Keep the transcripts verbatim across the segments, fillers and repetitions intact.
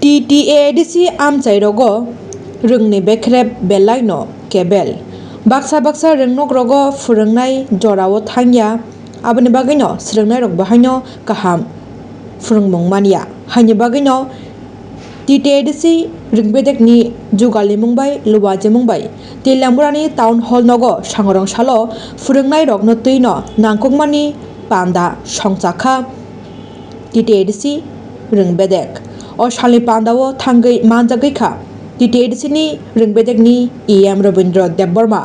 T T A D C amchairogo rwngni bekrep belaino kebel. Baksa baksa rwngnokrogo phwrwngnai jorao thangya, aboni bagwino swrwngnairok bahaino kaham phwrwngmung manya. Haini bagwino T T A D C rwngbedekni jugalnimung bai luwajimung bai Teilamurani Town Hall nogo sangrong salo phwrwngnairokno twino nangkukmani panda songchakha. T T A D C rwngbedek. O salni pandao thangwi manjagwi kha T T A D C ni rwngbedekni E M Rabindra Debbarma.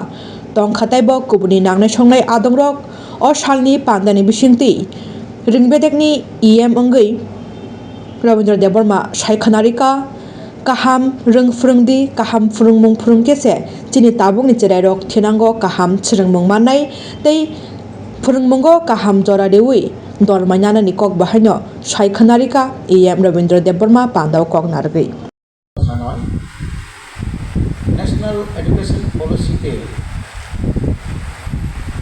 Tongkha teibo kubuni nangnai songnai adongrok o salni pandani bisingtwi rwngbedekni E M wngwi Rabindra Debbarma sai khwnarikha. Kaham rwng phwrwngdi, kaham phwrwngmung phwrwngkhe se chini tabukni cherairok thinango kaham swrwngmung mannai tei phwrwngmungo kaham jora riwi dormai nanani kok bahaino sai khwnarikha E M Rabindra Debbarma pandao kok narwgwi. National Education Policy-te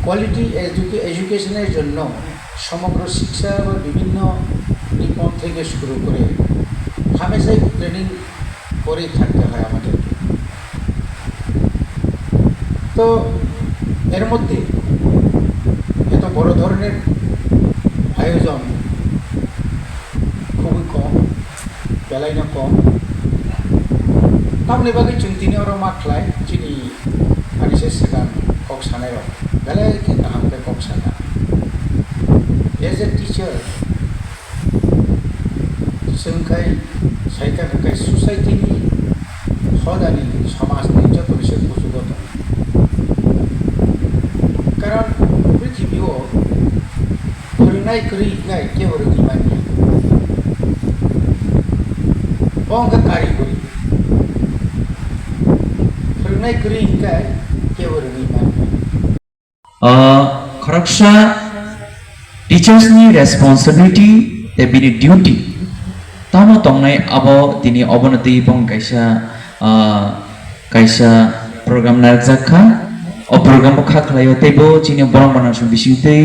quality educa-, education-er jonno সমগ্র শিক্ষা বা বিভিন্ন নিপন থেকে শুরু করে হামেশাই ট্রেনিং করেই থাকতে হয় আমাদেরকে। তো এর মধ্যে এত বড় ধরনের আয়োজন খুবই কম, বেলাইনো কম। Tamoni bagwi chwng tini oro ma khlai, chini ani se swkang kok sanairok belai khe kaham khe kok sana. As a teacher, chwng khai saikha khai society-ni, hodani, somajni jotoni se kuchugo tongo. Karon prithibi-o phwrwngnai kwrwi hinkhe kebo rwngwi manya. Bo wngkha karigori. Phwrwngnai kwrwi hinkhe kebo rwngwi manya. Ah, khoroksa teachers ni responsibility tei bini duty tamo tongnai abo tini obono twi bong kaisa, ah, kaisa program narwkjak kha. O program o kha khlaio teibo chini borok manansong bisingtwi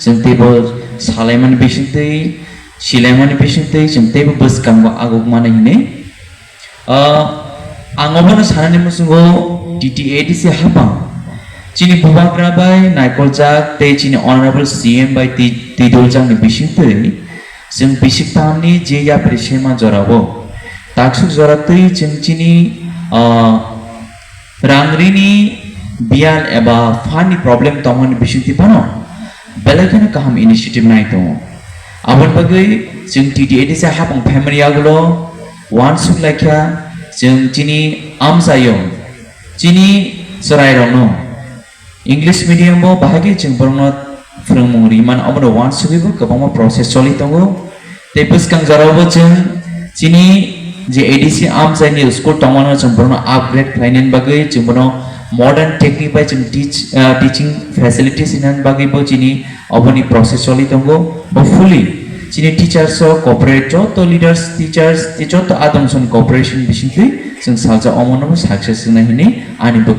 chwng teibo salaimani bisingtwi silaimani bisingtwi chwng teibo bwskango aguk mani hinwi. Ah, ang obono sanani muchungo T T A D C hapang chini bubagra bai naikoljak tei chini Honorable C M bai twi, twi duljakni bisingtwi chwng bisik tamni je yapri sema jorao taksuk jora twi chwng chini, ah, rangrini biyal eba phanni problem tongmani bisingtwi bono belai kheno kaham initiative nai tongo. Aboni bagwi chwng T T A D C hapang family yagulo uansuk laikha, chwng chini amchaio chini chwrairokno English medium bo bahai khe chwng borokno phwrwngmung rimani obono uansugwi bo kwbangma process choli tongo. Tei bwskang jorao bo chwng chini je A D C amchaini school tongmano chwng borokno upgrade khlainani bagwi chwng bono modern technique bai chwng teach, ah, teaching facilities hinani bagwi bo chini oboni process choli tongo. Hopefully chini teachers rok cooperate, joto leaders, teachers tei joto adong song cooperation bisingtwi chwng salsa omono success wngnai hinwi ani